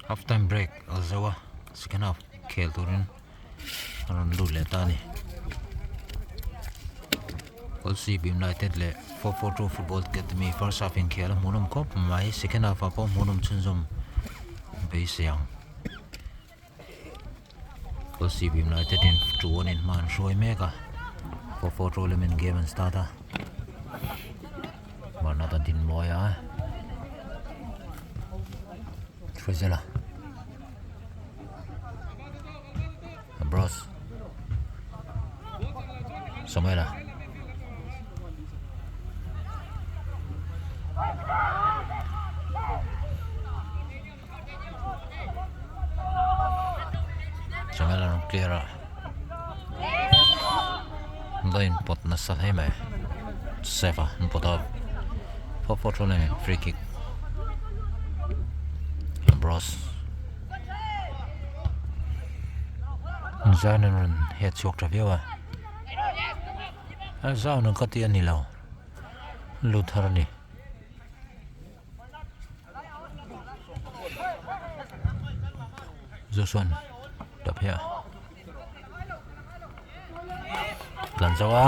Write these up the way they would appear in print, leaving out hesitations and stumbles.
Half time break a zo a, second half khel turin a rawn lut leh ta a ni. Kawlsip United leh 442 Football Academy first half inkhel a hmuhnawm khawp mai, second half ah pawh hmuhnawm chhunzawm beisei ang. Kawlsip United in 2-1 in hma an hruai mek a, 442 lamin game an start a. Bernard a din mawi a, Hruaizela Ambrose Samuela Samuela rawn clear a line pawt nasa hle mai save a an pawt a 4-4 thu nen free kick Ambrose Zain an rawn het chhuak tha viau a a zau ang ka ti a ni lo lut har a ni. Joshua tap hian tlan zo a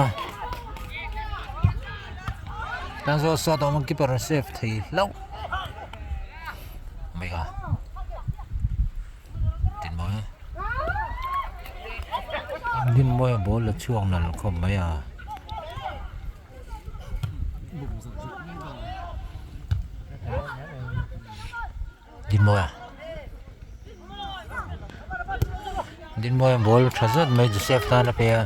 tlan zo a sawt a awm a keeper an save thei hlauh mai ka Dinmawi Dinmawi a ball la chhuak nalh khawp mai a. Dinmawia Dinmawia ball tha zet mai Joseph tan a pe a.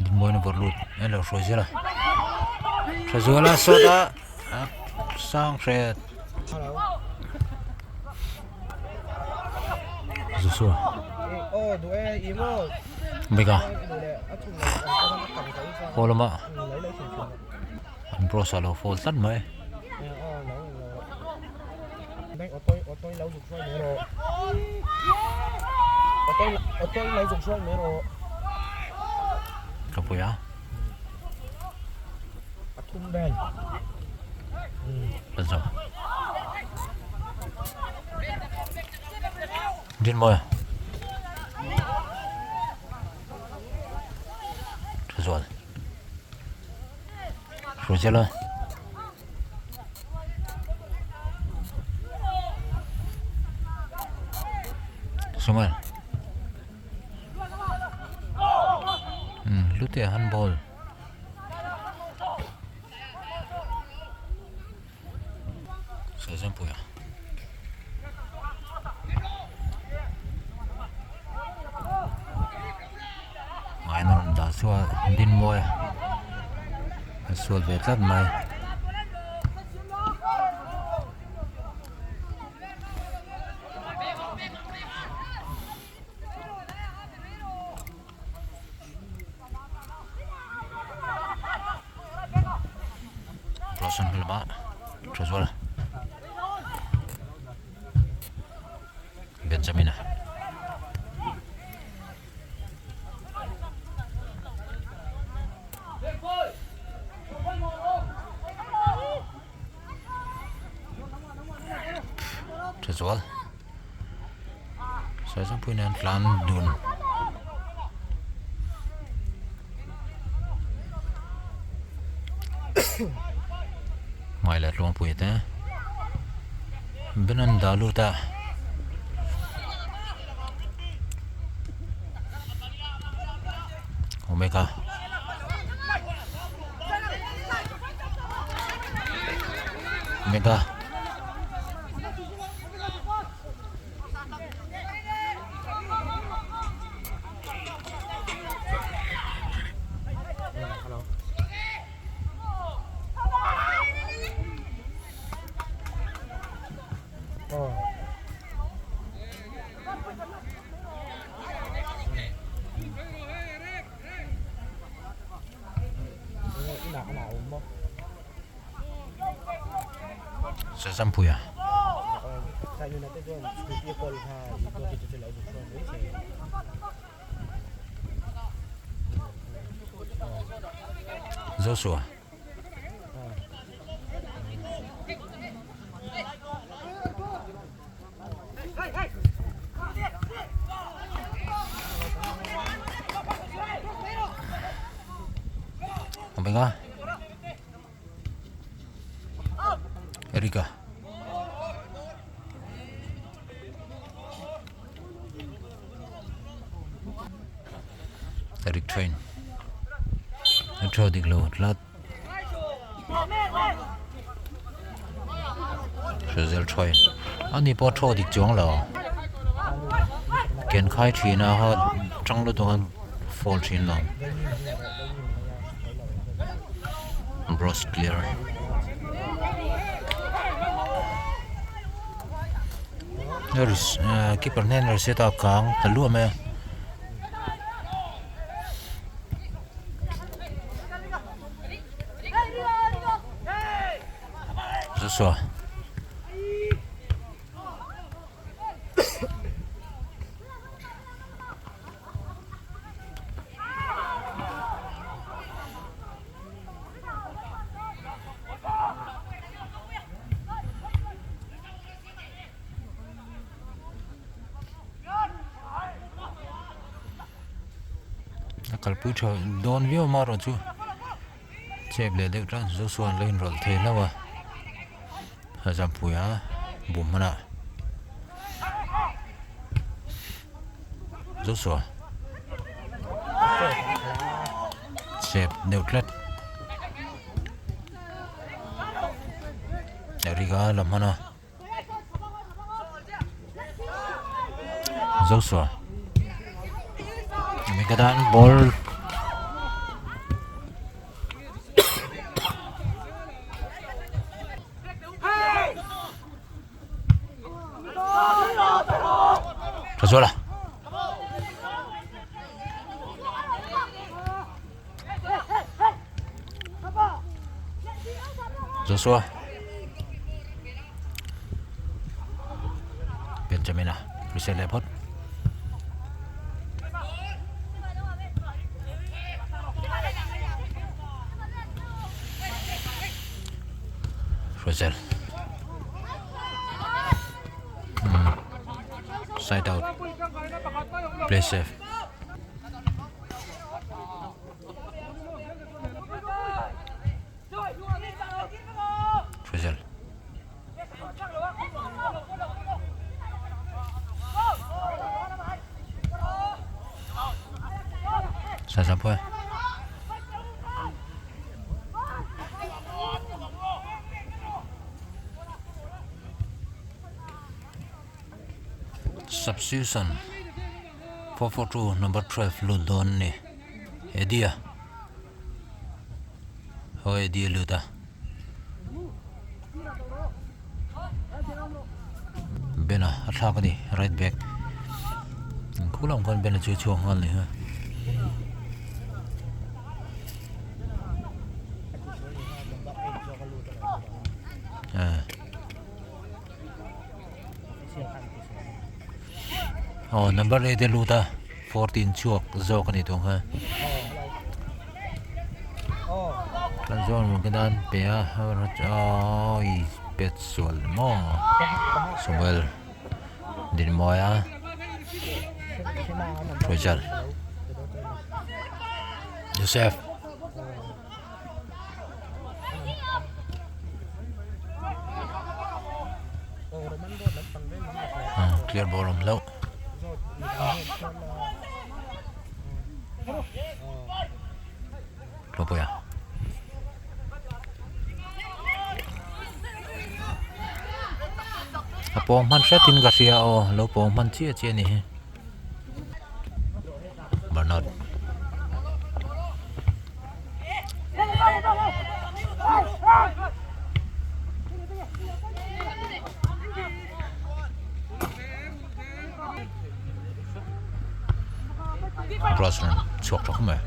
Dinmawia ball lut a lo hruai zel a Hruaizuala sawtah. Sang hret Joshua Mega haw lama an bros a lo fall tlat mai. Ka pui a. Dinmawia Thazual Hruzela Samuel Hlute handball. Sawzampuia. Ngaina rawn dah chu a din mawi a, a sual ve tlat mai. Roshan hma lamah tha zual Benjamin-a tha zual. Saizawmpuiin an tlan dun. Ngai leh tluangpui te ben an dah lut a. Omega. Omega. Sazampuia. Joshua. Omega. Erika. Eric Train. A thaw dik lo tlat. Hruzel Train. Ani pawh thaw dik chuang lo. Ken khai thin a ha tang lutuk a fall thin lo. Bros clear. Keeper hnen reset a kang ta luah mai a. Joshua. A kalpui tha dawn viau a erawh chu chep leh deuh tan chu chuan lo inrawlh thei hlauh a a zampui a bum hmanah Joshua chep deuh tlat Eric a la hman a. Joshua mi ka tan ball tha zual a Joshua Benjamin a reset leh phawt Rosel side out play safe Rosel Sasapuia Substitution 442 number 12 lut dawn a ni Eddie a haw Eddie a lut a Ben a a thlak a ni right back khu lam khan Ben a chu a chhuak nghal a ni ha. Aw number 8 a lut a 14 chhuak zawk a ni tawh kha kan zawn mun khian pe a awii pet sual maw Samuel Dinmawia Roger Joseph. Clear ball awm hlauh. Tlawpuia. A pawng hman hretin ka hria aw lo pawng hman chiah chiah a ni hi. Bernard. Brosnan chhuak tha khawp mai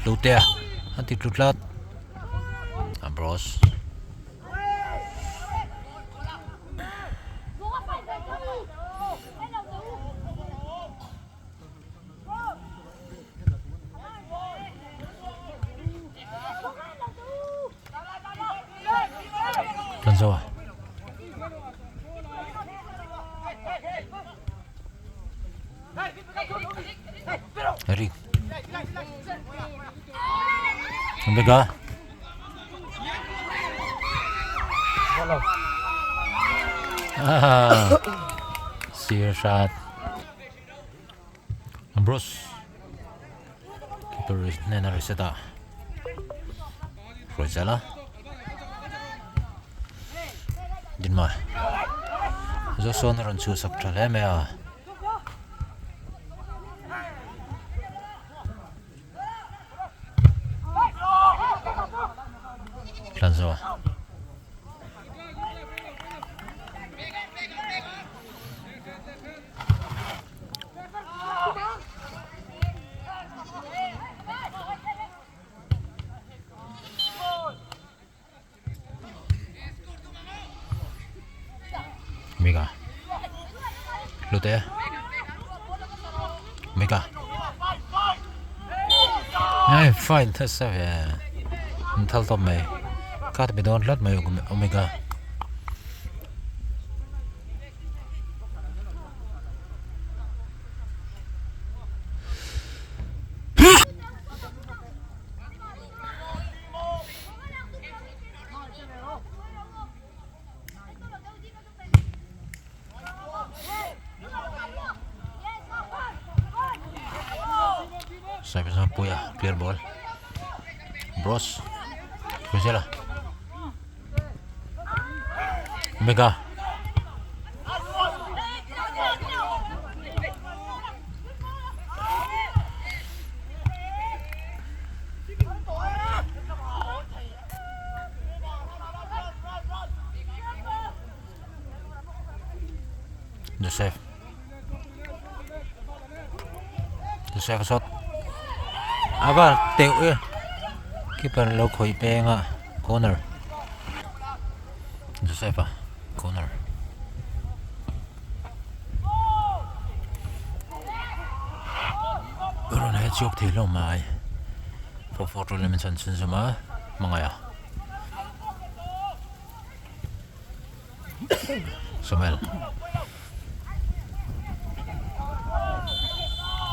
Lutea a ti tlu tlat a Bros. Tlanzoa. Eric. Omega. Ah. Sir shot. Ambrose. Keeper hnena reset a. Hruaizela. Dinma. Zosawn a rawn chhuhsak tha hle mai a. Tlanzoa. Mika. Lute. Mika. Ai fine tha sa ve. Thal top mai. Kat bi don tlat mai Omega. Puia clear ball Bros Rosella Omega Joseph Joseph shot ava teuh e keeper lo khawih peng a corner Joseph a corner rawn he chhuak thei hlawm mai 4-4 tournament chan chhunzawm a hmangaih a. Samuel.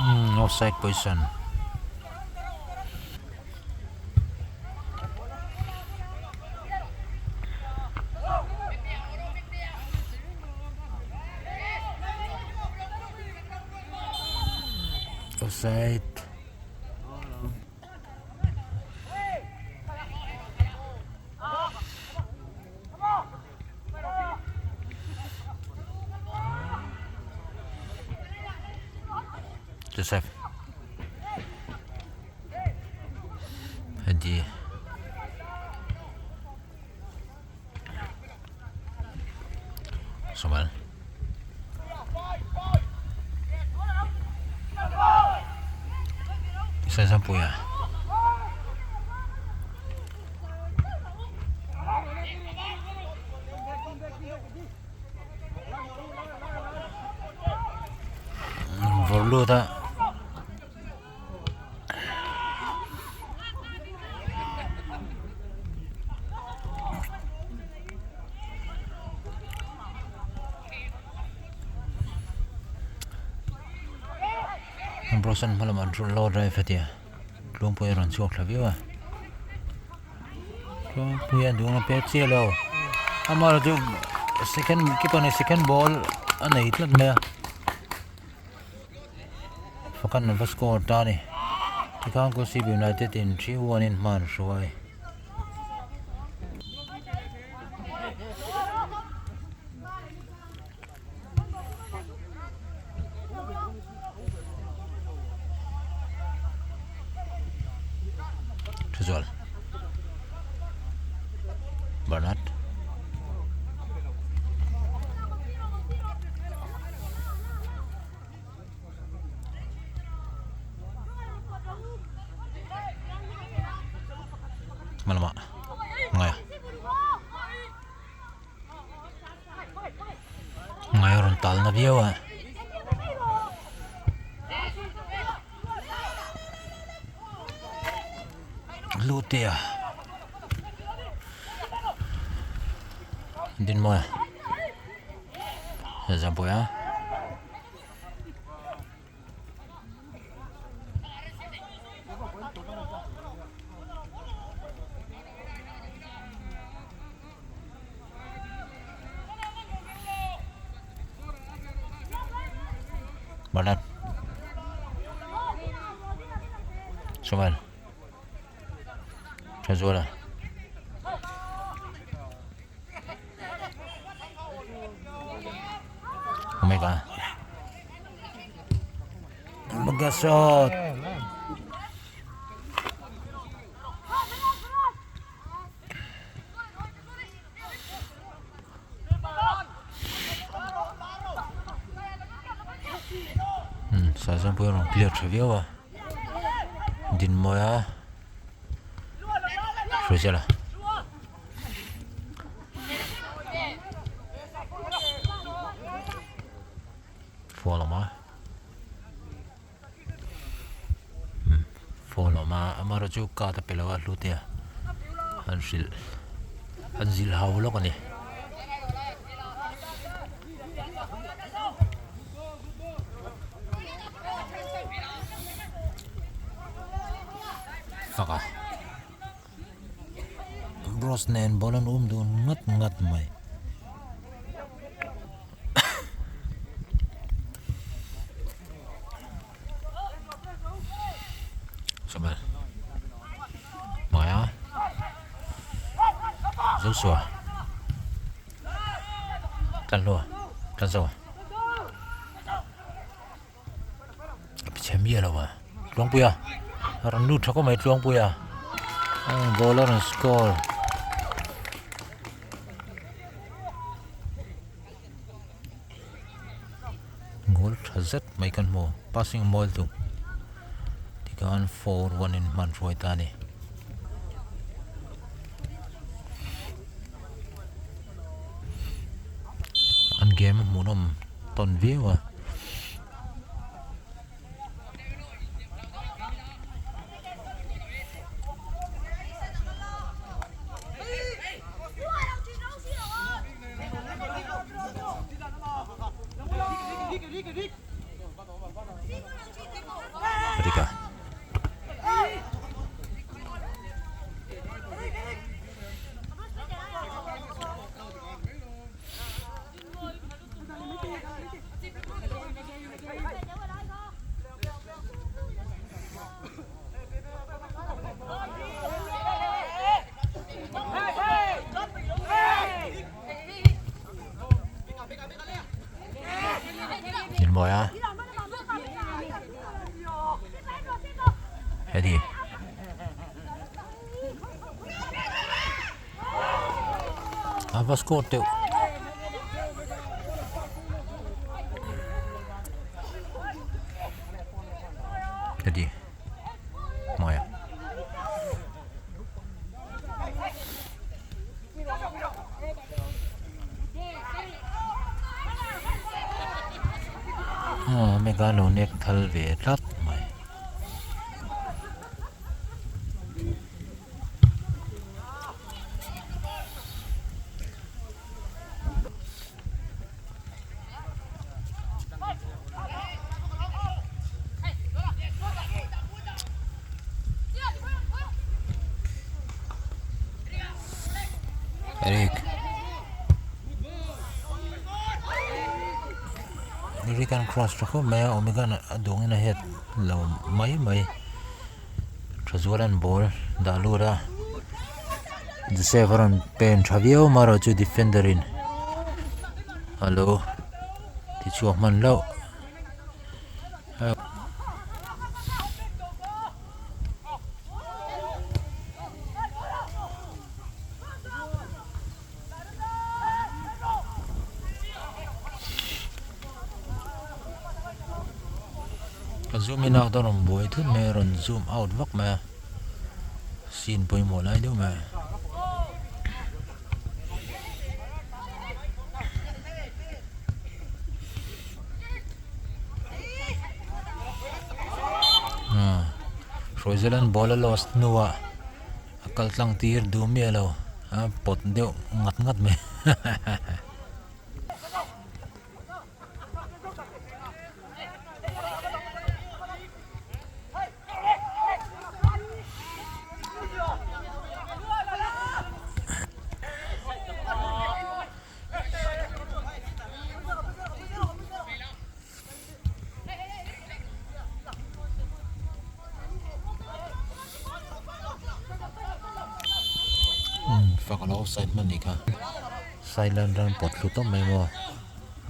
Hmm, offside position. Offside. Joseph Hadi Samuel Saizampuia Vawr lut a. Ambrose-a'n hma lamah low drive a ti a Tluangpuia a rawn chhuak thla viau a Tluangpuia duh ang a pek chiah lo amaherawhchu second keeper nih second ball a nei tlat mai a. Fakan va score ta a ni. Tikhan Kolasib United in 3-1 in hma an hruai. Thuzual. Bernard. Hma lamah Ngaia Ngaia rawn tal na viau a. Lutea. Dinmawia Zampuia. Bernard. Samuel. Thazuala. Omega. Omega shot. Sazawmpui a rawn clear tha viau a Dinmawia Hruaizela Foul awm a Foul awm a amaherawhchu card a pe lo a hlute a an hrilh an zilh hau lawk a ni. Fak a Bros nen ball an um dun ngat ngat mai. Samuel Maya Joshua Tlanhlua Tlanzoa Chhe miah lo a Tluangpuia a rawn lut tha khawp mai Tluangpuia goal a rawn score. Goal tha zet mai kan hmu passing mawi lutuk tikhan 4-1 in hman hruai ta a ni. An game a hmuhnawm tawn viau a. Rika. Nhìn mồi á Thế thì A va score teuh. Heti hmaiah. Aw mega lo nek thal ve tlat mai. Eric Eric an cross tha khawp mai a Omega a dawngin a head lo mai mai. Thazuala'n ball dah lut a Joseph a rawn pen tha viau amaherawh chu defender in a lo ti chhuak hman hlauh. Ka zoom in out a rawn buai thut mai a rawn zoom out vak mai a scene pawimawh lai deuh mai a Hruaizelan ball a lost hnuah a kal tlang tir duh miah lo. A pawt deuh ngat ngat mai. Fak alo offside hman nih kha sideline ran pawt thlu tawp mai maw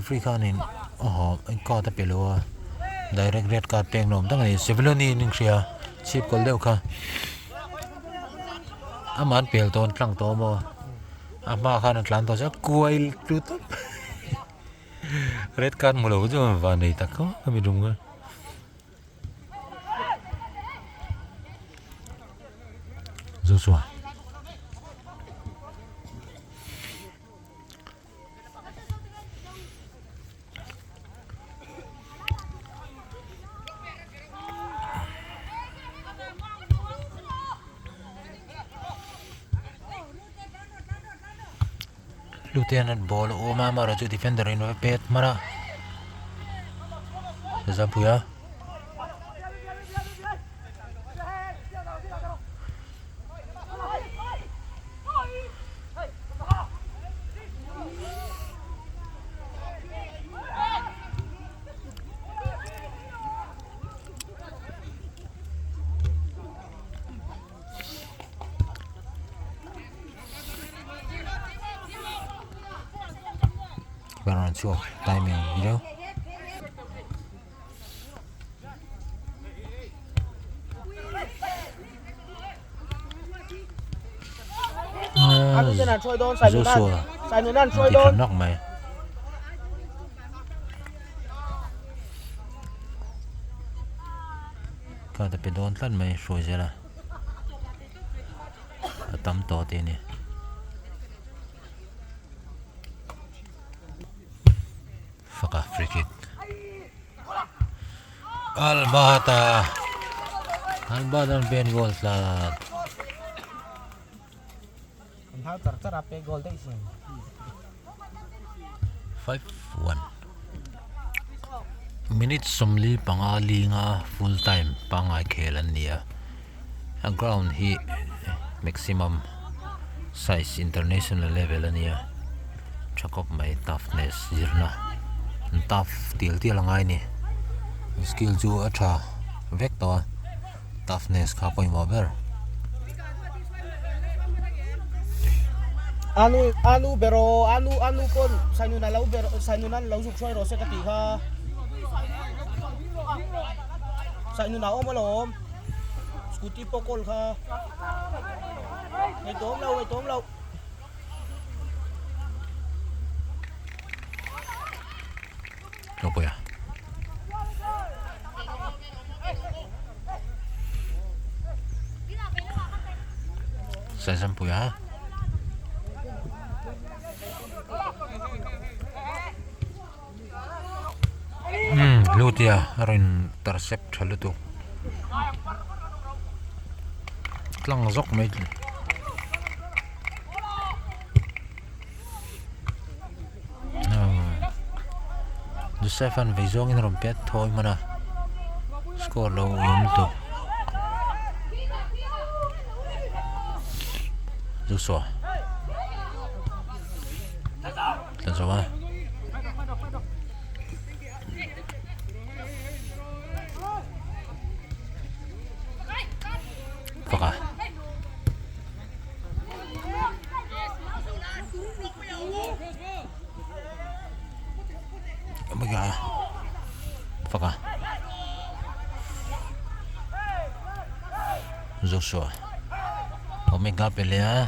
referee khanin aw card a pe lo a direct red card pek nuam tak a ni Seviloni in hria chhip kawlh deuh kha amah an pel tawn tlang tawh maw a hma khan a tlan tawh chuan kuai tlu tawp. Red card hmu lo chu van nei tak khawp a mi tum kha. Joshua. Hlute an ball a awm a amaherawh chu defender in a pet hman a Zampuia Baron chhuak timing viau. Joshua an ti tha nak mai. Card a pe dawn tlat mai hruai zel a. A tam tawh tih a ni. Faka free kick. Albata. Albata an pen goal tlat. An hau char char a pe goal daih sin. 5-1 Minute 45 linga full time pangngai khel an ni a. A ground hi maximum size international level a nia tha khawp mai toughness zirna an tough tial tial a ngai a ni skill chu a tha vek tawh a toughness kha pawimawh ber. Anu anu beraw anu anu pawn sainun alo ber sainun an lo zuk hruai rawh se ka tih kha sainun a awm alawm. Scooty pawh kawl kha ngaihtuah awm lo ngaihtuah awm lo. Tlawpuia. Saizampuia. Umm Lutia a rawn intercept tha lutuk tlang zawk mai Joseph an vei zawngin a rawn pet thawi hman a score lo awm lutuk Joshua. Tlan zawh a. Fak a. Omega. Fak a. Joshua. Omega Pelea.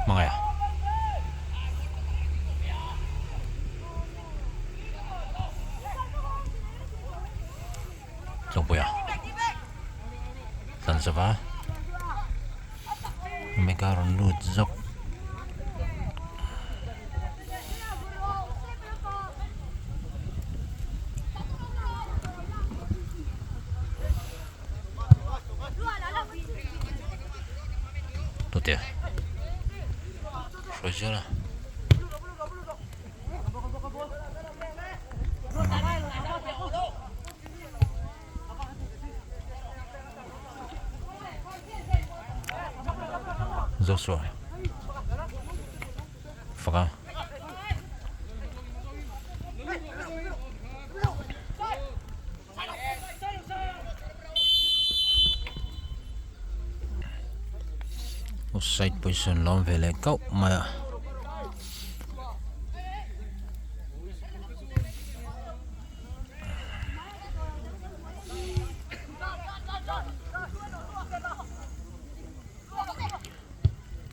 Hmangaih a. Tlawngpuia. Tlan zova Omega rawn lut zawk. Tute Hruaizela. Joshua faka offside position lo awm ve leh kauh mai a.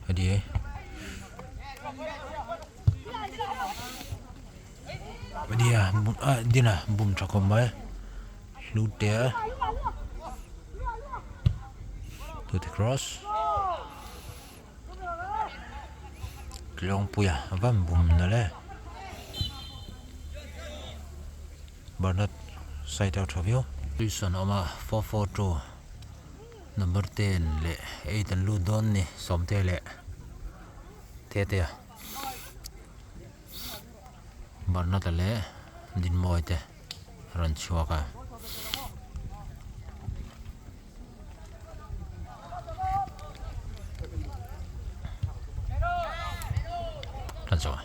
Hadi Dia dina bum tha khawp mai hlute a to the cross Tlawngpuia van bum nalh e. Bernard side a tha viau. Tuisawn a awm a, 442 number 10 leh 8 an lut dawn ni, Sawmte leh Tetea, Bernard-a leh Dinmawii te rawn chhuak a. Kan zawh a.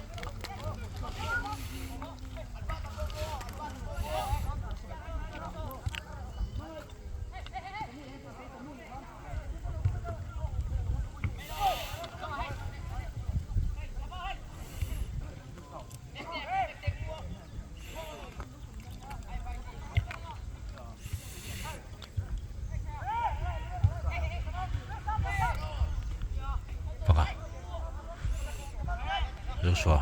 Bawk a Joshua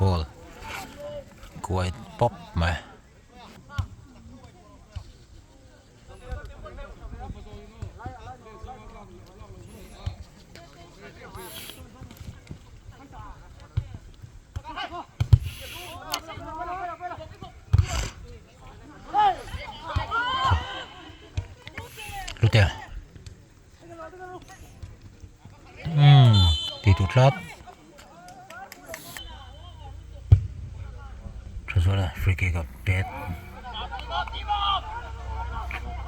Ball kuai pawp mai. Lutea umm tih tur tlat tha zual a free kick a pet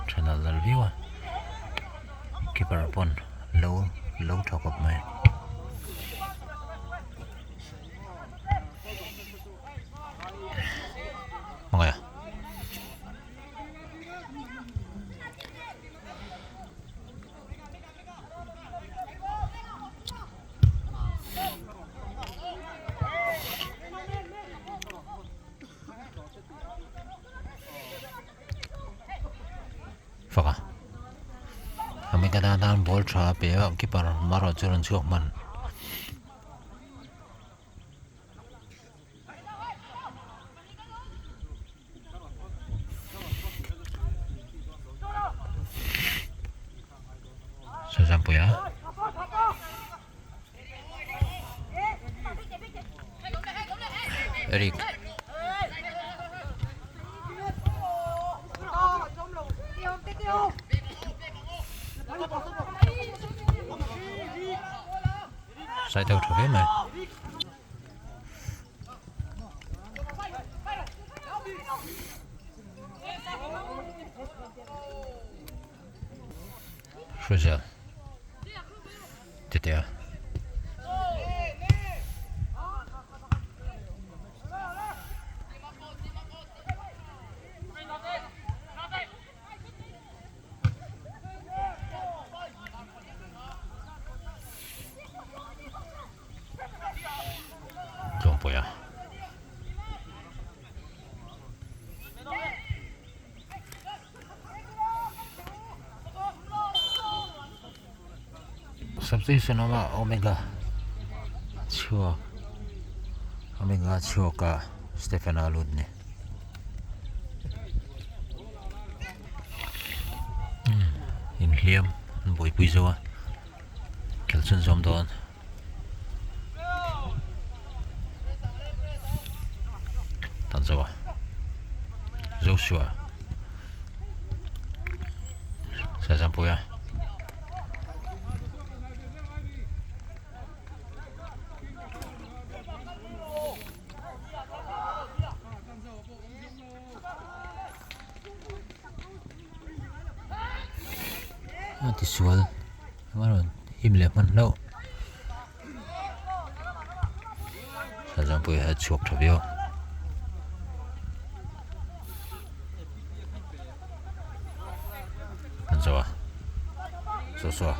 tha nalh nalh viau a keeper pawn lo lo tha khawp mai. Hmangaih a. Fak a. Amika tan tan ball tha a pe a keeper Maro chu rawn chhuak hman. Sazampuia Eric Sai tho tha hle mai. Hruzel Tetea. Tlawngpuia. Substitution awm a Omega chhuak Omega chhuak a Stephen a lut ni. Inhliam an buaipui zo a khelh chhunzawm dawn. Tan zo a Joshua Sazampuia. A tisual a rawn him leh hman hlauh Sazampuia hi a chhuak tha viau. An zo a saw saw a.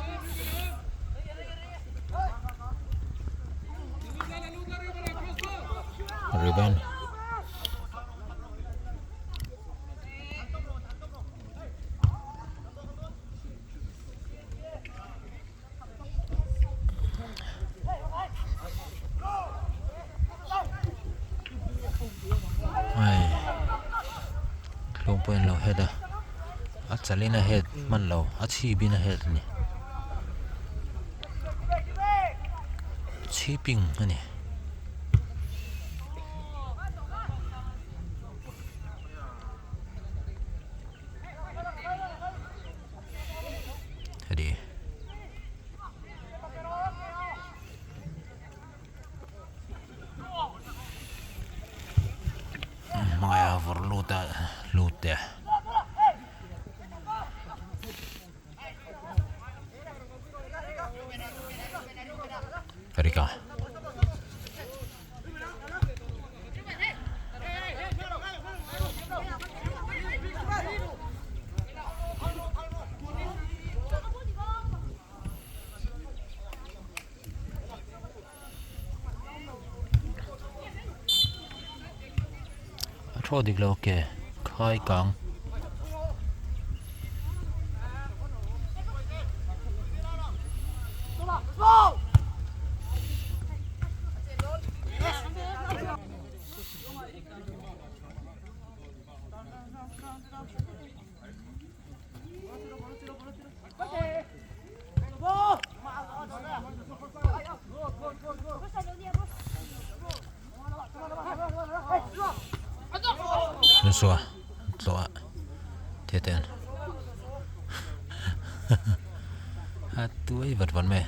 Reuben Ai tlawm pawh in lo head a a chalin a head hman lo a chhip in a head a ni chhiping a ni. Heti. Hmangaih a vawrh lut a lut te. Rika. A thaw dik lo ke khai kang. Joshua tlawh a Teten a tuai vat vat mai.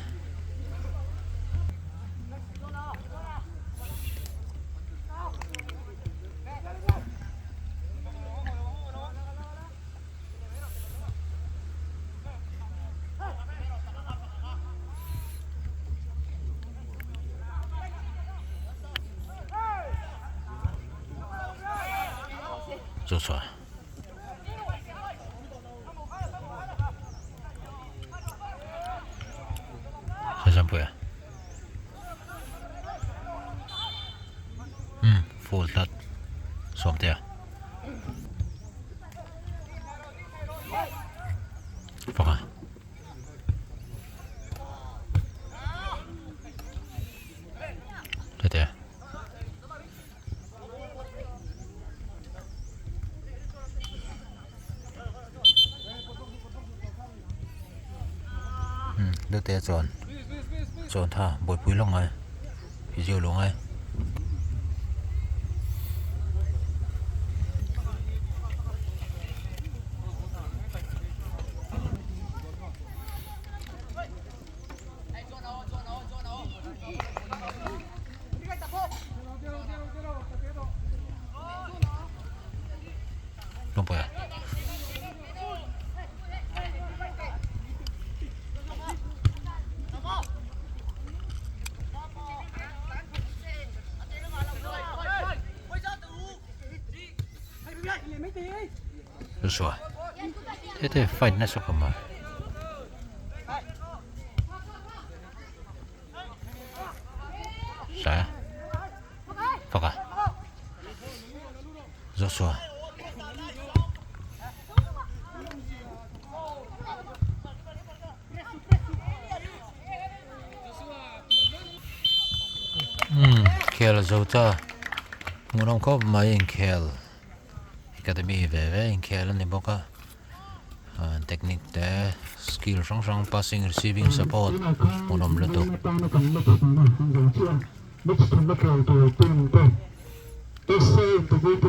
Joshua. Sazampuia. Um, full tlat. Sawmtea. Faka. Tete. Lute chuan chuan tha buaipui lawk ngai physio luh ngai. Lawmpuia. Joshua. Tete fight nasa khawp mai. Sa. Faka. Joshua. Umm khel a zo ta hmuhnawm khawp mai inkhel academy ve ve inkhel a ni bawk a ah technique te skill hrang hrang passing receiving support hmuhnawm lutuk.